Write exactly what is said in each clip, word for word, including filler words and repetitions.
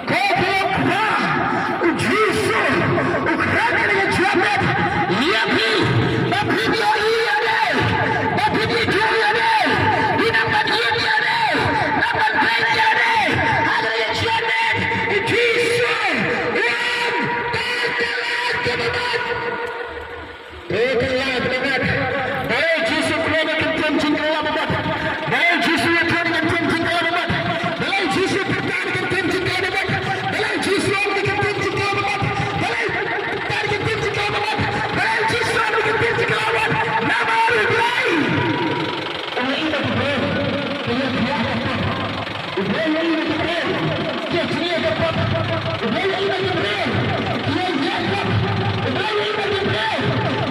Ko ki long kpa, u Jisu u kren ïa ka jingmut ïa phi, ba phin ïohi ïa lade, ba phin ïohi ïa lade, phi nang ban ïohi ïa lade, nang ban peit ïa lade. Ha ka jingmut u Jisu u ong, to kylla ka bamut. Te kylla ka bamut. Balei Jisu kren ïa ka kyntien jingkylla bamut? Balei Jisu ïathuh ïa ka kyntien jingkylla bamut? Balei Jisu pyrta ïa ka kyntien jingkylla bamut? Balei Jisu ong ïa ka kyntien jingkylla bamut? Balei pyrta ïa ka kyntien jingkylla bamut? Balei Jisu ong ïa ka kyntien jingkylla bamut? Namar U Blei u ïeit ïa ki briew, u ïeit ïa ki briew. U Blei u ïeit ïa ki briew, ki ïeit ïa ki briew. U Blei u ïeit ïa ki briew, ki ïeit ïa ki briew. U Blei u ïeit ïa ki briew,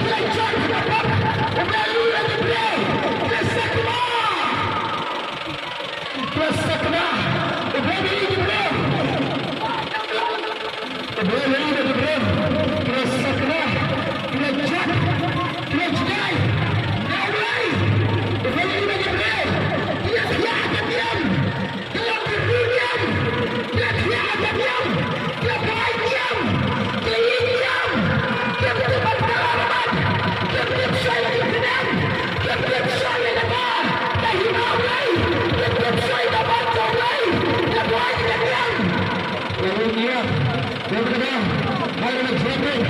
ki la jot ïa ka pop. U Blei u ïeit ïa ki briew, ki la sakma, ki la sakma. U Blei u ïeit ïa ki briew. U Blei u ïeit ïa ki briew, ki la sakma, ki la jot, ki la jngai na U Blei. U Blei u ïeit ïa ki briew, ki la thiah ka niam. Ki la kyrkhu niam, ki la thiah ka niam, ki la buaid niam, ki la ïeit niam, ki la tip ban kylla bamut, ki la tip shai ïa ka kyrdan, ki la tip shai ïa kata ka hima U Blei, ki la tip shai ka bor jong U Blei, ki la buaid ka niam. Ka ïeit niam, ka kyrdan, ha kane ka jingim,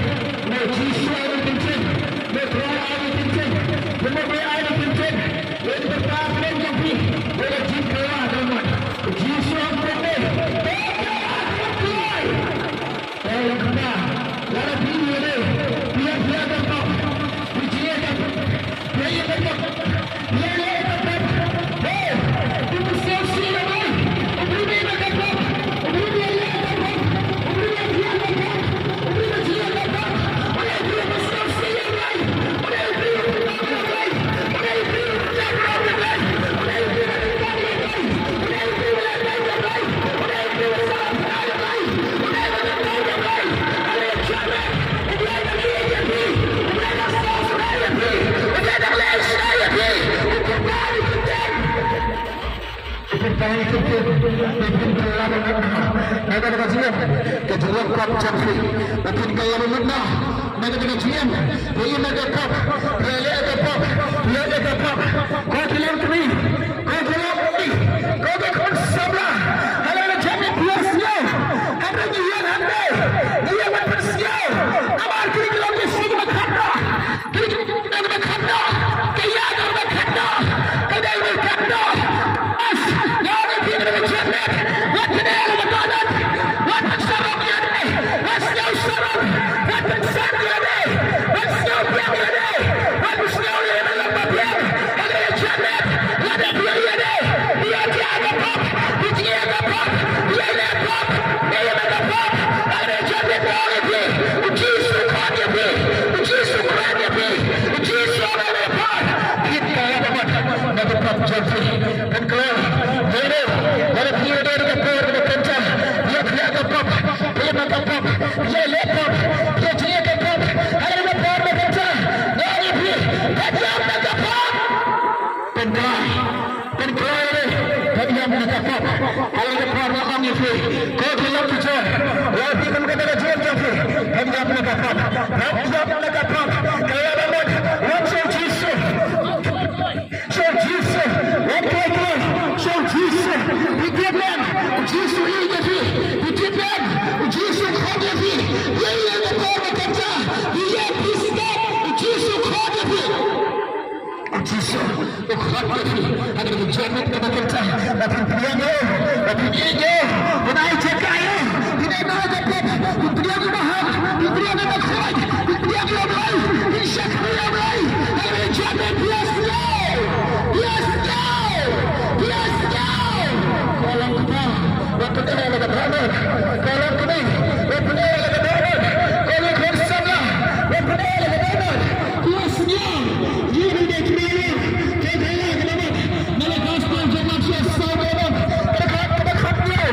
mo Jisu ai ka kyntien, mo Trai ai ka kyntien, mo Blei ai ka kyntien. Ïa ki bynta khlem jong phi, ïa ka jingkylla ka bamut. U Jisu u ong kumne, to kylla ka bamut. Te lada phi ïa lade, phi ïa, phi ïa ka pop, phi jngai ka pop, phi ïa ka pop, phi ïa leh ka pop. He, phi pynsngewsih ïa U Blei, U Blei u ïa ka pop, U Blei u ïa leh ka pop, U Blei u ïa phi ïa ka pop. Pynpaw ïa ki ktien, ba phin kylla bamut na kata ka jingim, ka jinglong pop jong phi. Ba phin kylla bamut na kata ka jingim, phi ïa mih na ka pop, phi ïa leh ka pop, phi ïa leh ka pop. Ko ki longkmie, ko ki longkmie, ko ki khun samla, ha la ka jingim phi ïa sngew, hynrei ngi ïeng hynrei ngi ïeng ban pynsngew. Namar kine ki long ki sngi ba khadduh. Kane ka dei kaba khadduh, ka ïa kaba khadduh, ka dei kaba khadduh. Bas, nga ong ïa phi kane ka jingmut, wat pyneh ïa la ka dohnud, wat pynsarong ïa lade, wat sngewsarong, wat pynsan ïa lade, wat sngewbiang ïa lade, wat pynsngew ïa lade ba biang. Kane ka jingmut, lada phi ïa lade, phi ïa thiah ka pop, phi jngai ka pop, phi ïa leh pop, phi ïa leh ka pop. Kane ka jingmut nga ong ïa phi, u Jisu u khot ïa phi, u Jisu u kren ïa phi. Jisu u ong ha kane ka por, phin kylla bamut na ka pop jong phi. Pynkloi, lada phi ïa lade ha ka por kaba kynta, phi ïa thiah ka pop, phi ïa mih ka pop, phi ïa leh pop, phi ïa jngai ka pop, ha kane ka por kaba kynta, nga ong ïa phi, phin ïap na ka pop. Pynkloi, pynkloi re, phin ïap na ka pop. Ha kane ka por nga ong ïa phi, ko ki longkmie, lada phi kum kata ka jingim jong phi, phin ïap na ka pop, phin ïap na ka pop. Kylla bamut, wat sha u Jisu. Sha u Jisu, wat kloi kloi, sha u Jisu. Phi tip lem, u Jisu u ïeit ïa phi. Phi tip lem, u Jisu u khot ïa phi. Ïa ïa ka por ba kynta, ïa phi step, u Jisu u khot ïa phi. U Jisu u khot ïa phi. Ha kane ka jingmut kaba kynta, ba phin pdiang ïa u, ba phin ïeit ïa u, ba phin ai jaka ïa u, phin ai ka pop, phin pdiang ïa u ba hok, phin pdiang ïa u ba khuid, phin pdiang ïa u Blei, phin shakri ïa u Blei. Ha kane ka jingmut phi ïa sngew, phi ïa sngew, phi ïa sngew. Ko longkpa, wat pyneh ïa la ka dohnud. Ko longkmie, wat pyneh ïa la ka dohnud. Ko longkmie samla, wat pyneh ïa la ka dohnud. Phi ïa sngew, ngi dei ki briew, te dei la ka dohnud. Na la gospel jong Mathaios saw, kaba khat, kaba khatñiew.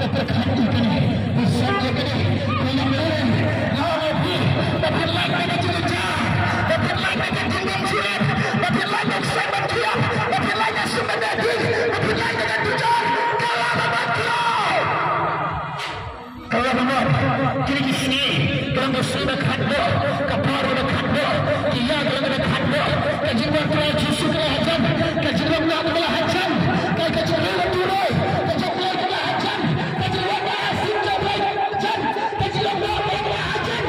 da pyrkhat ïa kane, da sngewthuh ïa kane. Ko ïa kane, nga ong ïa phi, ba phi lait na ka jingjynjar, ba phi lait na ka jingbymshitom, ba phi lait na u ksai ban thiah, ba phi lait na u sum ban dih, ba phi lait na ka jingjynjar, ka la ba ban thiah. Ka la ba ban. Kine ki sngi, ka long ka sngi ba khatduh, ka por ba khatduh, ki ïa ka long ba khatduh, ka jingwan Trai Jisu ka la hajan, ka jingwan Trai ka la hajan, ka, ka jingwan Trai, ka jingwan Trai ka la hajan, ka jingwan Trai ka la hajan, ka jingwan Trai ka la hajan,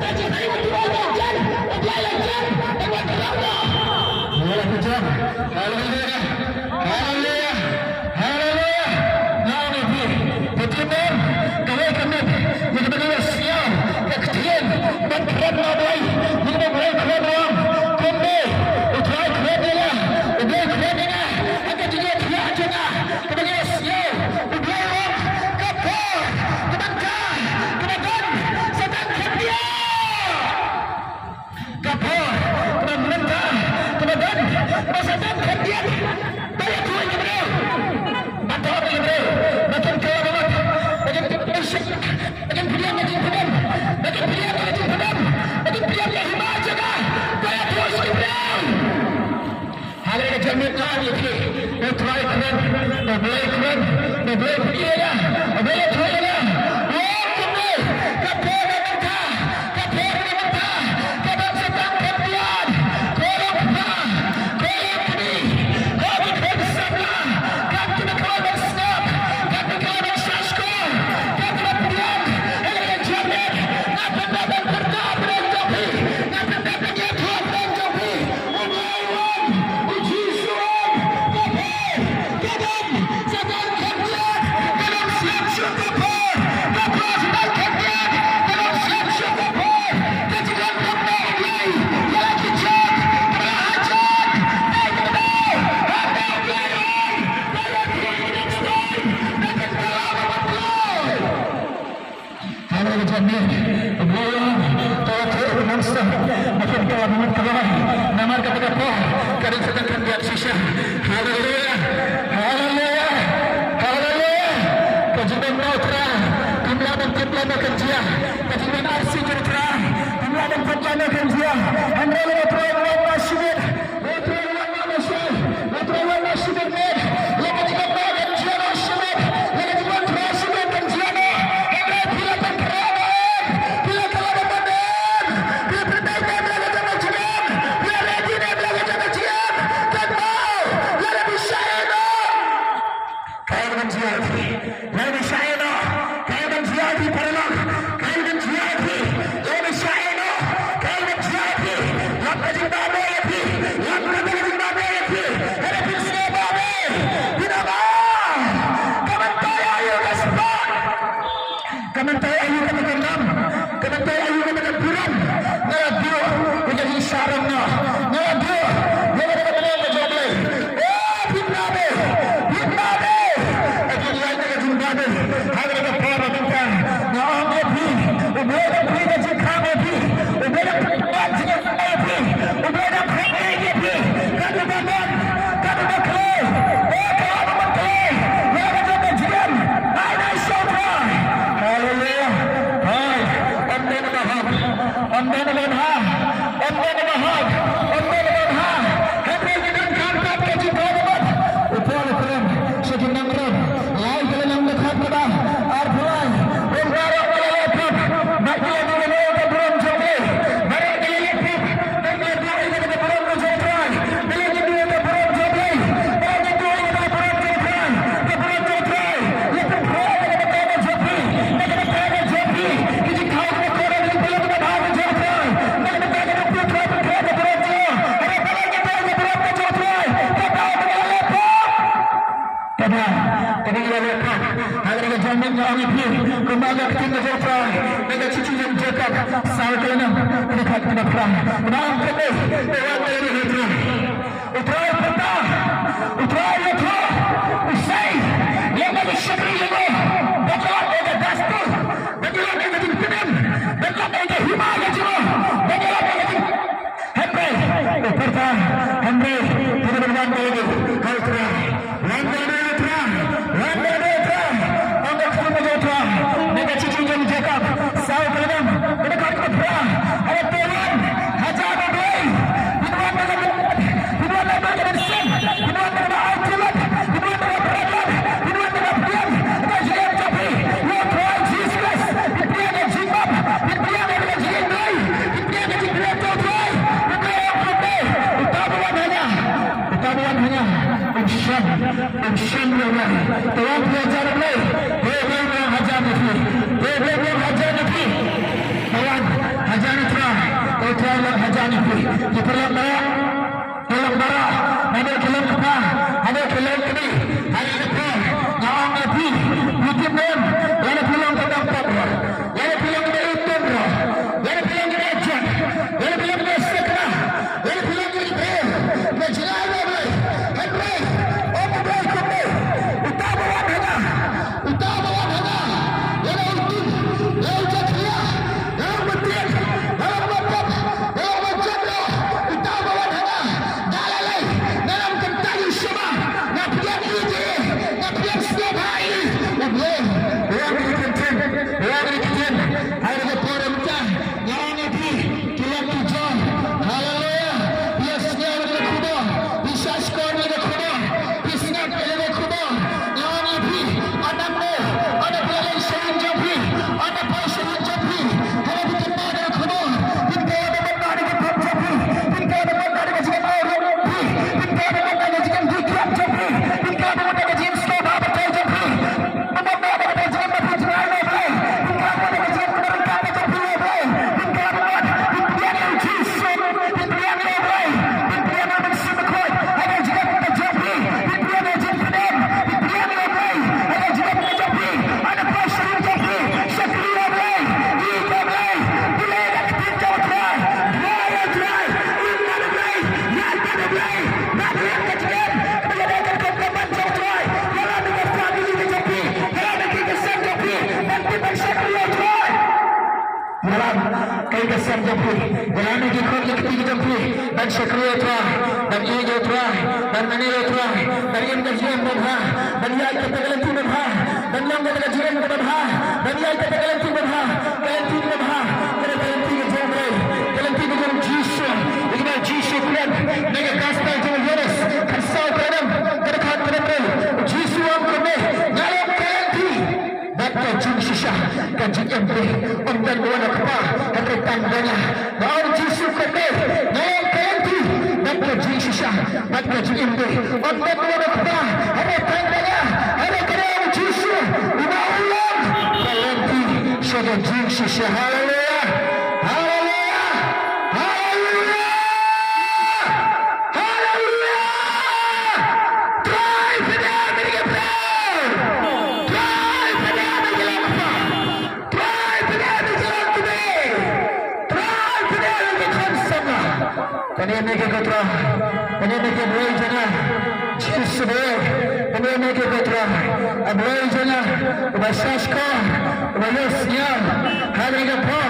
ka jingwan Trai ka la hajan, ka jingwan Trai ka la hajan. Haleluya. Haleluya. Haleluya. Nga ong ïa phi, phi tip ne em, kawei ka miet, ïa kaba ngi ïa sngew ka ktien ban kren na U Blei, ïa kaba U Blei u kren ruh, kumne, U Trai u kren ïa nga, U Blei u kren ïa nga, ha ka jingïathiah jong nga, kaba ngi ïa sngew, U Blei u ong, ka por, kaba ka, kaba don, sa dang khyndiat. Ka por, kaba mynta, kaba don, ba sa dang khyndiat. Ba ïathuh ïa ki briew. Ba ïathuh ïa ki briew. Ba kin kylla ba mut. Ba kin pynshit. Ba kin pdiang ka jingpyndem. Ba kin pdiang ka jingpyndem. Ba kin pdiang ka hima jong ka. Hynrei la Trai wan ma shibit, la Trai wan ma shibit, la Trai wan ma shibit met. La ka jingwan ma kan jia noh shibit, la ka jingwan Trai shibit kan jia noh. Hynrei phi la pynkhreh ne em, phi la kylla da mon ne em, phi la pyndait ne em la ka jong ka jingim, phi la ready ne em la ka jong ka jingim. Kynmaw, lada phi shah ïeh noh, kaei ban jia ïa phi? Lada phi shah ïeh noh, kaei ban jia ïa phi paralok? Kaei ban jia ïa phi? Lada phi shah ïeh noh, kaei ban jia ïa phi? Lap ka jingbahbeh ïa phi, lap ka jingbahbeh ïa phi. Hynrei phin sngewbha bha, phin ong, ah, ka myntoi aïu ka spah, ka myntoi aïu kata ka nam, ka myntoi aïu kata ka burom? Nga la duh ïa ka jingsarong noh, nga la duh ïa kata ka bneng ka jong U Blei. Oh, phin babe, phin babe. Ka jinglait ka jingbahbeh. Ha kane ka por mynta nga ong ïa phi, U Blei u dang plie ka jingkhang ïa phi, U Blei u dang plie ka jingkhang ïa phi, U Blei u dang plie ïa phi. Katba mon, katba kloi, eh, katba mon kloi, ïa kata ka jingim. Ai nai sha U Trai. Haleluia. Hai, amen, amen. Ym don ban ha, ym don ban ha, ym don ban ha. Hynrei ngi donkam pat ka jingthoh bamut. U Paul u kren sha ki nong Rom, lai ka lynnong dkhot kaba arphew lai. Ym baroh ngi la leh pop, bad ngi la mih ïa ka burom jong U Blei. Baroh ngi la leh pop, bad ngi la duh ïa ka burom jong U Trai. Ngi la duh ïa ka burom jong U Blei. Ngi la duh ïa ka burom jong U Trai. Ka burom jong U Trai. Ïa pynpra ïa ka bynta jong phi. Ïa ka bynta jong phi. Ki jingthaw kiba kordor, ki jingpynlong kiba bha ka jong U Trai. Ïa ka bynta jong phi, U Trai, pynpra ïa ka burom jong U Trai. Ïa ka bynta jong phi, U Trai, pynpra ïa ka burom jong U Trai. Ka daw ka la leh pop. Ka daw ka la leh pop. Ha kane ka janmiet nga ong ïa phi, kumba ka ktien ka jong U Trai na ka shithi jong Jakob, saw ka lynnong, ka dkhot kaba phra. Nga ong kane, te wan ïa U Trai. U Trai u pyrta, U Trai u ïathuh, u sei, lem bad u shakri jong u, ban ïoh ïa ka dustur, ban ïoh ïa ka jingpynim, ban ïoh ïa ka hima ka jong u, ban ïoh ïa ka jing-, hynrei u pyrta, hynrei phi dei ban wan ïa u ha U Trai. Wan ïa u Trai, wan ïa u Trai. Ong ka ktien ka jong U Trai na ka shithi jong Jakob, saw ka lynnong, ka dkhot kaba phra. Haba phi wan ha jrong U Blei, phin wan da ka mynsiem, phin wan da ka mynsiem, phin wan da ka aiti lut, phin wan da ka bret lut, phin wan da ka pdiang ïa ka jingim jong phi ïa U Trai Jisu Khrist. Phin pdiang ïa ka jingbam, phin pdiang ïa ka jingim Blei, phin pdiang ïa ka jingim jong U Trai. U Trai ong kumne, uta uba wan ha nga, uta uba wan ha nga, un shong, un shong ïa U Blei. Te wan phi hajan U Blei, te U Blei un long hajan ïa phi. Te U Blei un long hajan ïa phi. Te wan hajan U Trai, te U Trai un long hajan ïa phi. Ki paralok baroh, ki long baroh, haduh ki long kpa, haduh ki long kmie, haduh ki por, nga ong ïa phi, phi tip ne em, lada phi long ka nongpop ruh, lada phi long ka iwtung ruh, lada phi long ka jot, lada phi long ka sekna, lada phi long ka briew, ka jingaiñ U Blei, hynrei ong U Blei kumne, uta uba wan ha nga, uta uba wan ha nga, lada u tim, lada u jakhlia, lada u matied, lada u nongpop, lada u jot noh, uta uba wan ha nga, da lei lei, nga ym kyntait ïa u shuh, nga pdiang ïa u, nga pdiang sngewbha ïa u. U Blei u wan ïa ki ktien, u wan ïa ki ktien ha kane ka por mynta. Nga ong ïa phi, ki lok ki jor. Haleluia. Phi ïohsngew ïa ka khubor, phi shahshkor ïa ka khubor, phi sngap ïa ka khubor. Nga ong ïa phi, ynda phi, ynda phi la leit sha ïing jong phi, ynda phi sha ïing jong phi, haba phi kynmaw ïa ka khubor, phin kynmaw ïa ka bynta ïa ka pop jong phi, phin kynmaw ïa ka bynta ïa ka jingim awria jong phi, phin kynmaw ïa ka bynta ïa ka jingim dih kiad jong phi, phin kynmaw ïa ka bynta ïa ka jingim sngewbha batai jong phi. Ïalam, kaei ka sem jong phi, ïalam ïa ki khun ki kti ki jong phi ban shakri ïa u Trai, ban ïeit ïa u Trai, ban mane ïa u Trai, ban im ka jingim babha, ban ïaid kata ka lynti babha, ban long kata ka jingim kaba bha, ban ïaid kata ka lynti babha, ka lynti kaba bha, ka lynti ka jong U Blei, ka lynti ka jong U Jisu. Ba u Jisu ka dei, nga ong ka lynti bad ka jingshisha bad ka jingim dei. Ym don wei na kpa, hynrei tang ba nga, hynrei ka dei u Jisu uba u long ka lynti sha ka jingshisha. Haleluya! Haleluya! Haleluya! Haleluya! Trai pynïaid ïa ka prayer! Trai pynïaid ïa ka lynti! Trai pynïaid ïa ka lynti! Trai pynïaid ïa ka lynti! Kane ne ka Trai, kane ne ka Blei jong nga, Jisu Blei, kane ne ka Trai, a Blei jong nga, uba shahshkor, uba ïohsngew, ha kane ka por,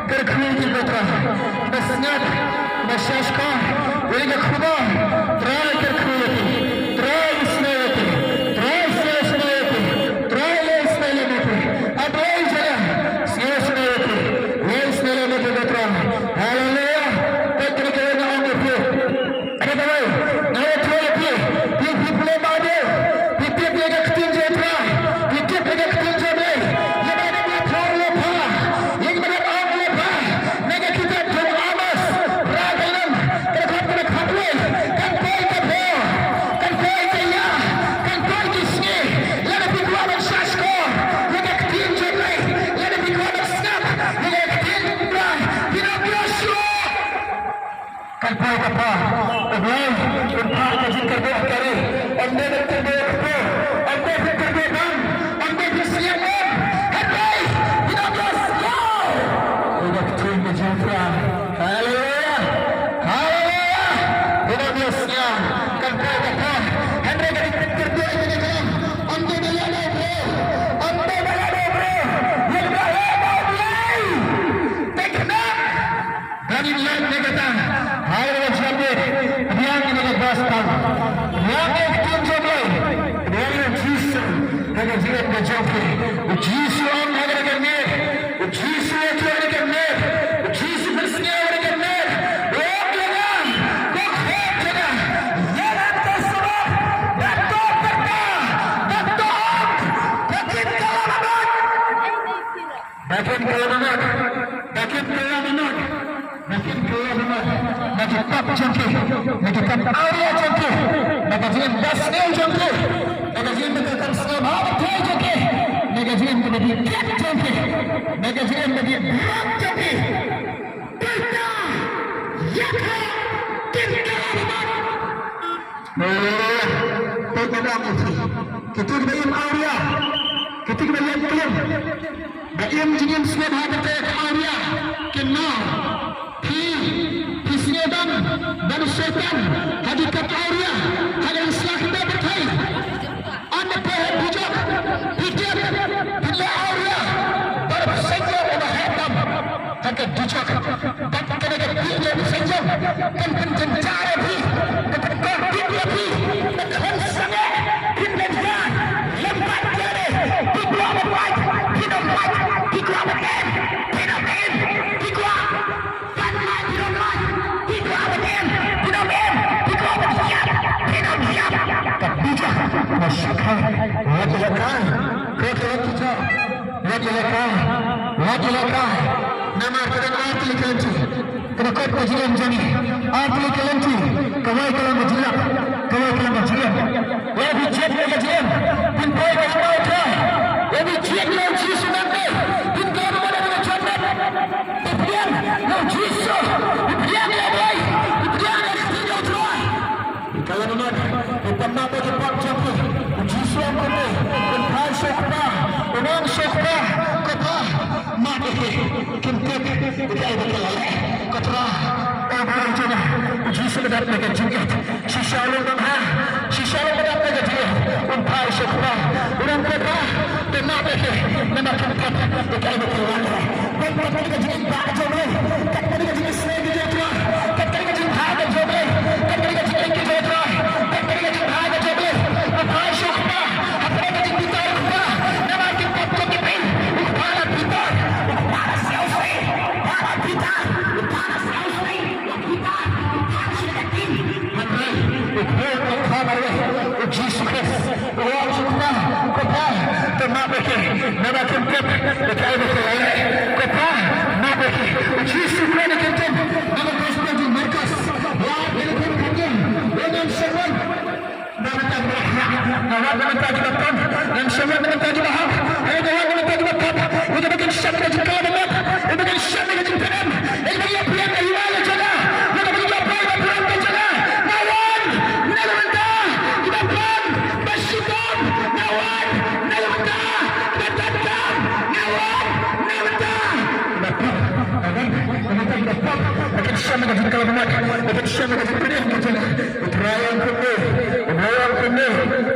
kyrkhu ïa ka Trai, uba sngap, uba shahshkor, ïa ka khubor, Trai kyrkhu ïa ki, Trai isnei ïa ki, Trai isnei ïa ki, Trai isnei ïa ki, a Blei jong nga, isnei ïa ki, Blei isnei ïa ki, Trai. Haleluya. Peit kane ka ïa nga ong ïa phi. Kane kawei, nga ïathuh ïa phi, phi, phi pule Baibl, phi tip ïa ka ktien jong u Trai, phi tip ïa ka ktien jong u Blei, ïa ba dang ïathuh lypa, ïa ba dang ong lypa, na ka kitab jong u Amos, ra ka lynnong, ka dkhot kaba khatwei, kan poi ka por, kan poi ka ïa, kan poi ki sngi, lada phi kwah ban shahshkor ïa ka ktien jong u Blei, lada phi kwah ban sngap ïa ka ktien jong u Trai, phin ym ïoh shuh. Kan poi ka por, U Blei un phah ka jingkyrduh ha ka ri. Ym dei ban kyrduh ha ka por, ym dei ban kyrduh bam, ym dei ban sngap bam. Hynrei phin ym ïohsngew ïa ka ktien ka jong U Trai. Haleluya! Haleluya! Phin ym ïohsngew. Kan poi ka por, hynrei ka jingkyrduh ïa kane ka long, ym dei ban leh da u briew, ym dei ban leh da u briew, ïa kaba leh da U Blei. Te kane Ba ngin leit na kata, ha kaba jam bad pdiang ïa ka gospel, pdiang ïa ka ktien jong U Blei, pdiang ïa U Jisu ha ka jingim ka jong phi. U Jisu u ong ha kane ka miet, U Jisu u ong ha kane ka miet, U Jisu u pynsngew ha kane ka miet, u ong ïa nga, ko khun jong nga, ïa nga to sumar, ba to pyrta, ba to ong, ba kin kylla manot. Ba kin kylla manot, ba kin kylla manot, ba kin kylla manot na ki pap jong ki, na ki kam awria jong ki, na ka jingim basniew jong ki, na ka jingim ba ka kam sngewbha batai jong ki, na ka jingim ba dih khet jong ki, na ka jingim ba dih brak jong ki. Pyrta ïa ka, kin kylla manot. Haleluya. Peit ïa ka, kito kiba im awria, kito kiba ïaid klim, ba im jingim sngewbha kata ka awria, kin ong, phi, phi sngewbang ban u Soitan ha ki kam awria, ha ka sla kynda pyrthei. Ynda phi heh phi jop, phi dep, phi leh awria, bad u seiñjong uba heh tam. Ka dujok, bad kane ka dujok seiñjong kan pynjynjar ïa phi, kan pynkordit ïa phi, kan pynsangeh, phin pynjynjar lem bad ïa lade. Phi kwah ban wad, phin ym wad, phi kwah ban im, phin ym im, phi kwah ban lait, phin ym lait, phi kwah ban im, phin ym im, phi kwah ban ïap, phin ym ïap. Ka dujok ba shakha, wat ïalehkai, wat ïalehkai. Wat ïalehkai, wat ïalehkai. Namar ka don ar tylli ki lynti. Kaba kot ka jingim jong ngi. Ar tylli ki lynti. Kawei ka long ka jingïap, kawei ka long ka jingim. Lada phi jied ïa ka jingim, phin poi ka hima U Trai. Lada phi jied ïa U Jisu nangta, phin poi ka hima U Trai. Phi pdiang ïa U Jisu, phi pdiang ïa U Blei, phi pdiang ïa ka ktien U Trai. Ka la namar, phi pan map ïa ki pap jong phi. U Jisu u ong kumne, pynphai sha u Kpa, u ong sha u Kpa, ko Kpa, map ïa ki, kim tip ïa kaei ba ki la leh. Ko Trai, o Blei jong nga, u Jisu ka dap na ka jingïeit. Shisha u long bha, shisha u long ba dap na ka jingïeit. Un phai sha u Kpa, u ong ko Kpa, to map ïa ki, namar kim tip ïa kaei ba ki la leh. Kat kane ka jingbah jong U Blei, kat kane ka jingisnei ka jong U Trai, kat kane ka jingbha ka jong U Blei, kat kane ka jingïeit ka jong U Trai, kat kane ka jingbha ka jong U Blei. Nga phai sha u Kpa ha kane ka jingbitar, Kpa, namar ki pap jong ki pyn. U Kpa la bitar, u Kpa la sngewsih, u Kpa la bitar, u Kpa la sngewsih, la bitar, u Kpa la sngewsih. Hynrei u Kpa, u Kpa marwei, u Jisu Khrist. Ko Kpa, ko Kpa, to map ïa ki, namar kim tip ïa kaei ba ki la leh. Ko Kpa, map ïa ki. U Jisu Khrist. na ka jingkhlaiñ, u pynshem na ka jingpynïap ka jong u. U Trai ong kumne, u Blei ong kumne,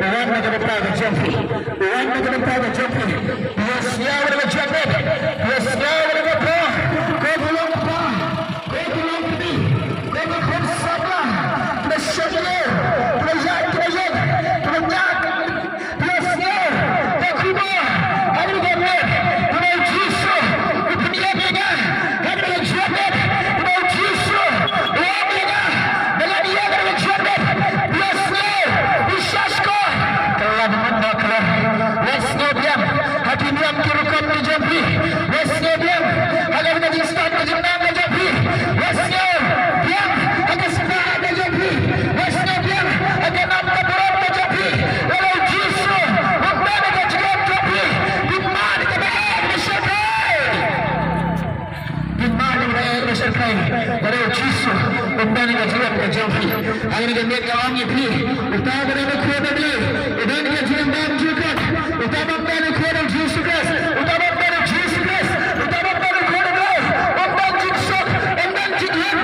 u wan na ka bynta ka jong phi, u wan na ka bynta ka jong phi. Ïa sñiaw na ka jong phi, ïa sñiaw na ka bynta, ko ki long kpa, ko ki long kmie, ko ki khun samla, kiba shakri, kiba ïaid, kiba ïeng, kiba ñiah, Ïa sñiaw, da khublei, ha kane ka miet, kaba u Jisu u pynïap ïa nga, ha kane ka jingïap, kaba u Jisu u ong ïa nga, ba ngan ïa kane ka jingïap, ïa sñiaw, u shah shkor, ka la bynta ka la, ïa sñiaw biang, ha ki niam ki rukom ki jong phi, ïa sñiaw biang, ha kane ka jingstad ka jingnang ka jong phi, ïa sñiaw biang, ha ka spah ka jong phi, ïa sñiaw biang, ha ka nam ka burom ka jong phi, ïa u Jisu. Pynban ïa ka jingim jong phi. Pynban ïa kaba eh ba shyrkhei. Pynban ïa kaba eh ba shyrkhei. Ïa u Jisu. Pynban ïa ka jingim ka jong phi. Ha kane ka miet nga ong ïa phi. Uta uba don u khun u Blei. Uba don ka jingim bymjukut. Uta uba don u khun u Jisu Khrist. Uta uba don u Jisu Khrist. Uta uba don u khun u Blei. Um don jingsuk. Um don jinghit.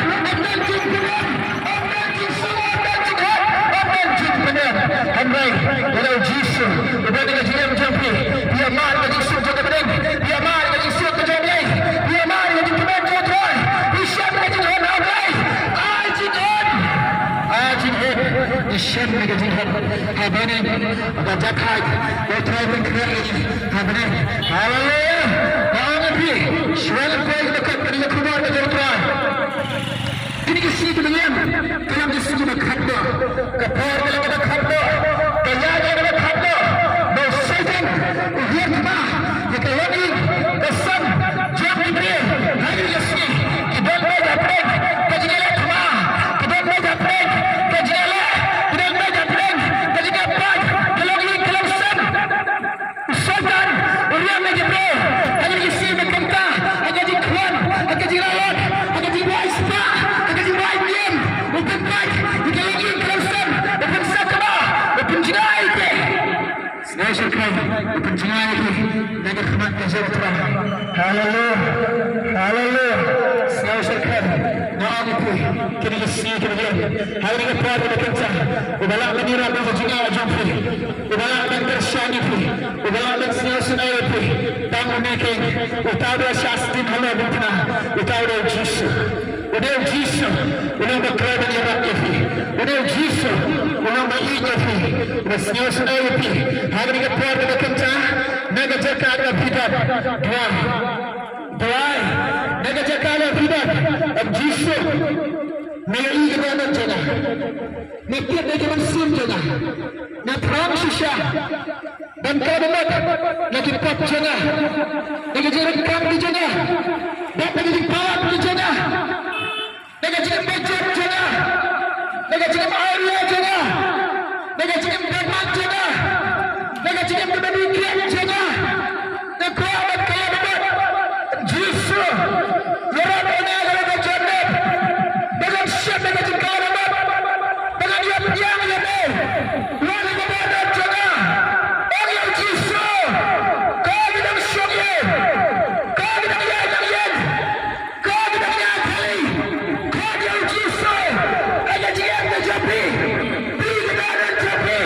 Um don jingpynïap. Hynrei, ïa u Jisu, u don ka jingim jong phi, phi ïa mad ka jingsuk jong ka bneng, phi ïa mad ka jingsuk ka jong u Blei, phi ïa mad ka jingkmen jong u Trai, phi shem ka jinghun ha u Blei, ai jingim, ai jingim, phi shem ka jinghun, ha bneng, ka jaka, u Trai u pynkhreh ïa ngi, ha bneng, haleluya, nga ong ïa phi, shuwa la poi ka dkhot kane ka khubor ka jong u Trai. Kine ki sngi kiba ïeng, ka long ki sngi kiba khatduh. Ka por ka long kaba khatduh. Ka ïaid ka long kaba khatduh. Ba u Soitan u hiar thma ïa ka longïing ka sem jong ki briew ha kine ki sngi. Ki don beit hapdeng ka jingïaleh thma. Ki don beit hapdeng ka jingïaleh. Ki don beit hapdeng ka jingïapait. Ka longïing ka longsem. U Soitan u riam ïa ki briew ha kine ki sngi ba kumta, ha ka jingkhwan, ha ka jingralot, ha ka jingrwai spah, ha ka jingrwai niam, u pynpait ïa ki longïing ki longsem, u pynsakma, u pynjngai ïa ki. Sngewsih kham, u pynjngai ïa ki na ka khmat ka jong u Trai. Haleluya. Haleluya. Sngewsih kham. Nga ong ïa phi, kine ki sngi kiba ïeng, ha kane ka por kaba kumta, uba lah ban ïarap ïa ka jingïaid jong phi. Uba lah ban kyrshan ïa phi, uba lah ban sngewsynei ïa phi, tang une keiñ, uta uba shah sdien halor bynta, uta u dei u Jisu. U dei u Jisu, u long ba khlaiñ ban ïarap ïa phi. U dei u Jisu, u long ba ïeit ïa phi, uba sngewsynei ïa phi. Ha kane ka por kaba kumta, na ka jaka kaba phi dap, duwai. Duwai, na ka jaka kaba phi dap, ong Jisu, me ïohi ka dohnud jong nga. Me tip ïa ka mynsiem jong nga. Me thrang shisha ban kdew bad na ki pop jong nga, na ki jingryngkang ki jong nga, bad na ki jingpalot ki jong nga, na ki jingpynjot jong nga, na ki jingpynjot jong nga, na ki jingpynjot jong nga, na ki jingpynjot jong nga. Te kwah ban kdew bad Jisu. Ïarap ïa nga ha kane ka jingim. Ba ngan shim ïa ka jingkdew bad. Ba ngan ïoh pdiang ïa me. Wan ïa ka dohnud jong nga. Ong ïa u Jisu. Ko ki nong shong ïing. Ko ki nong ïaid nong ïeng. Ko ki nong ïaid thylli. Ko ïa u Jisu. Ha ka jingim ka jong phi. Phi ka dohnud jong phi.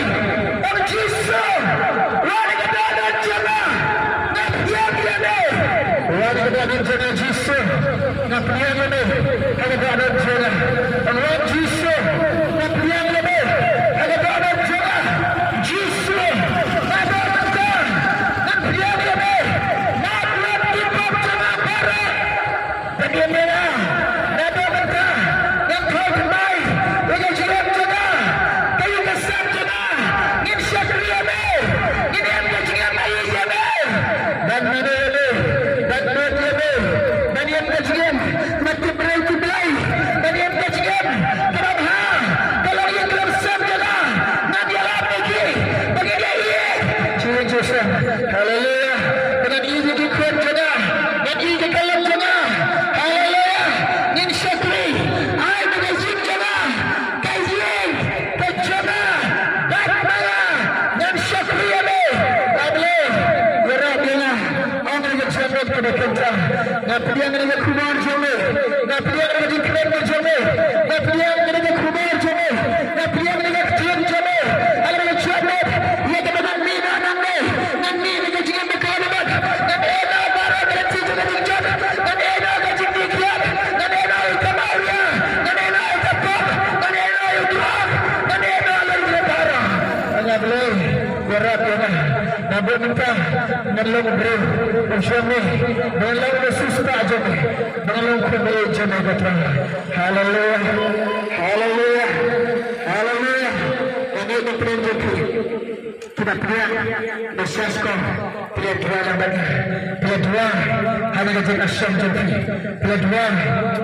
Ba mynta ngan long u briew u jong me, ba ngan long u sister jong me, ba ngan long u khun jong me, ko Trai. Haleluya. Haleluya. Haleluya. Ngan ïa pynlong jong phi. Kiba pdiang, ba sngewsih ko, phi la duwai lang bad nga. Phi la duwai ha ka jingïashem jong phi. Phi la duwai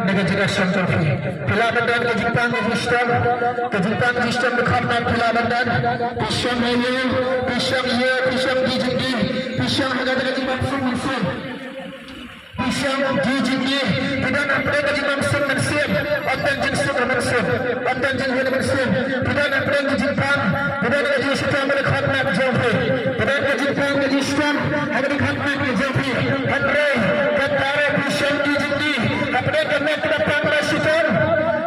ha ka jingïashem jong phi. Phi lah ban don ka jingpang ka jingshitom, ka jingpang ka jingshitom ba kham nang phi lah ban don. Phi shong ha ïew, phi shong ïew, phi shong die jingdie, phi shong ha ka jingpang suk suk. Phi shong die jingdie, phi don hapdeng ka jingbymsuk mynsiem, ym don jingsuk mynsiem, ym don jinghiar mynsiem, phi don hapdeng ka jingpang, phi don ka jingshitom ha ka jingkhatmat jong phi, phi don ka jingpang ka jingshitom ha ka jingkhatmat jong phi. Hynrei kata ruh phi shong die jingdie, hapdeng ka met kaba pang ba shitom,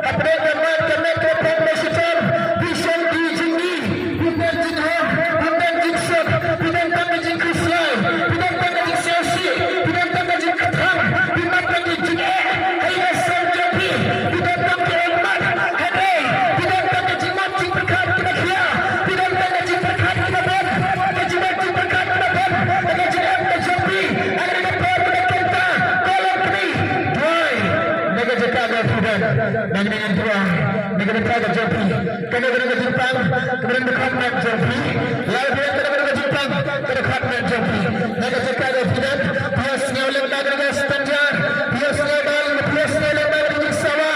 hapdeng ka met, ka met kaba pang ba shitom, phi shong die jingdie. Phi don jinghok, phi don jingsuk, phi don tang ka jingkhuslai, phi don tang ka jingsngewsih, phi don tang ka jingkthang, phi don tang ka jingeh ha ïing ha sem jong phi, phi don tang ka jingmat, hynrei phi don tang ka jingmut jingpyrkhat kiba khia, phi don tang ka jingpyrkhat kiba bun, ka jingmut jingpyrkhat kiba bun, ka jingeh ka jong phi, ha kane ka por kaba kynta, ko longkmie, duwai na ka jaka ba phi don, na ka bynta ka jong phi. Kane ka dei ka jingpang kaba dang dkhot mat jong phi. Lada phi don kane ka jingpang ka dkhot mat jong phi, na ka jaka ba phi don, phi ïohsngew lyngba kane ka stanza, phi ïohsngew ba, phi ïohsngew lyngba kane ka jingsawa,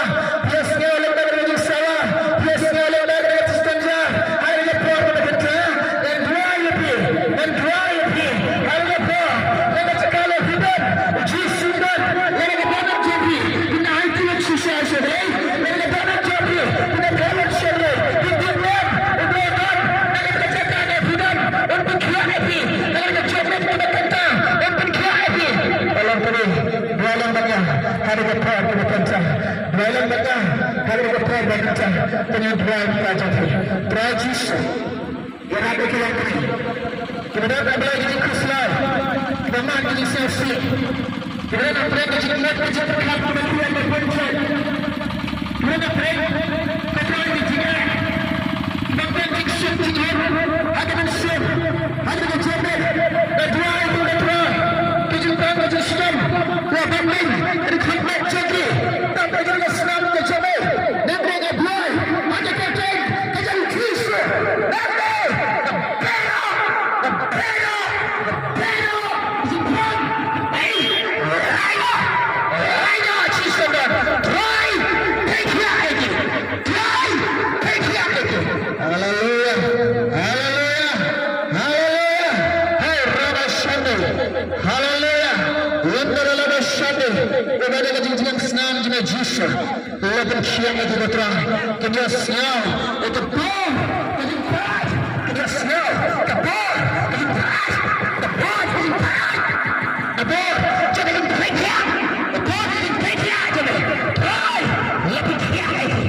phi ïohsngew lyngba kane ka jingsawa, phi ïohsngew lyngba kane ka stanza. Ha kane ka por kaba kynta ngan duwai ïa phi, ngan duwai ïa phi. Ha kane ka por, na ka jaka ba phi don, u Jisu u don, na ka daw jong phi, phin aiti shisha shisha. Ngan da don jong phi, phi da don jong phi, phi da don, phi da don, na ka jaka ba phi don, un pynkhiah ïa phi, na ka jaka ba phi da kata, un pynkhiah ïa phi. Ba long phi, ba long ba nga, ha ka por ba kata, ba long ba nga, ha ka por ba kata, pynïaid ba ka jong phi. Trai Jisu. Ïarap ïa ki longkmie kiba don hapdeng ka jingkhuslai, kiba mad ka jingsngewsih, kiba don hapdeng ka jingmut ka jingpyrkhat kiba khuid ba bun jait, kiba don hapdeng ka jingeh, kiba don jingsuk jinghun ha ka mynsiem, ha ka jingeh. Nga duwai ïa ki, nga duwai ka jingpang ka jingshitom, ka jingpang ka jingpang jong ki, tang ka jingïasnam ka jong me. Nga duwai ha ka kyrteng ka jong Jisu. Amen. Haleluya. Haleluya. Haleluya. Haleluya. Hai, Rabashande. Haleluya. Wanda Rabashande. Uba da ka jingjngiang snam jong Jisu. La pynkhiah ïa ki, ko Trai. Kin ïohsngew ïa ka bor ka jingpynïaid. Kin ïohsngew ka bor ka jingpynïaid. Ka bor ka jingpynïaid. Ka bor ka jingpynïaid. Ka bor ka jingpynïaid. Trai, la pynkhiah ïa ki.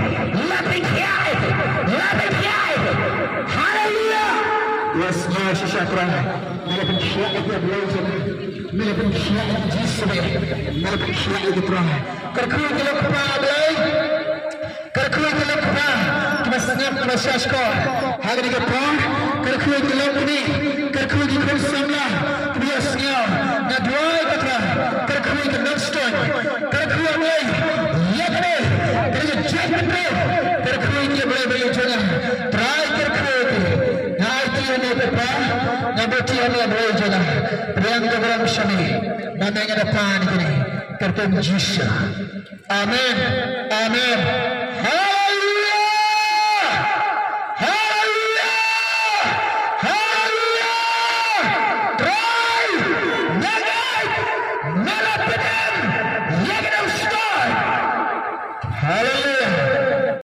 La pynkhiah ïa ki. La pynkhiah ïa ki. Haleluya. Ïohsngew shisha, Trai. Me la pynkhiah ïa ki, Blei jong nga. Me la pynkhiah ïa ki, Jisu. Me la pynkhiah ïa ki, Trai. Kyrkhu ïa ki, Trai Blei. Kyrkhu ïa ki, Trai, kiba sngap, kiba sngap shkor ha kane ka por. Kyrkhu ïa ki longkmie, kyrkhu ïa ki khun samla kiba ïohsngew. Nga duwai, ko Trai, kyrkhu ïa ki nongshun, kyrkhu ïa ki, ïa kane, kane ka jaitbynriew, kyrkhu ïa ki, Blei ba ïeit jong nga. Trai, kyrkhu ïa ki. Nga aiti ïa me, Papa, nga buh ïa me, Blei jong nga. Pdiang ka burom sha me. Nga mut nga da pan ïa kane ha ka kyrteng Jisu. Amen. Amen.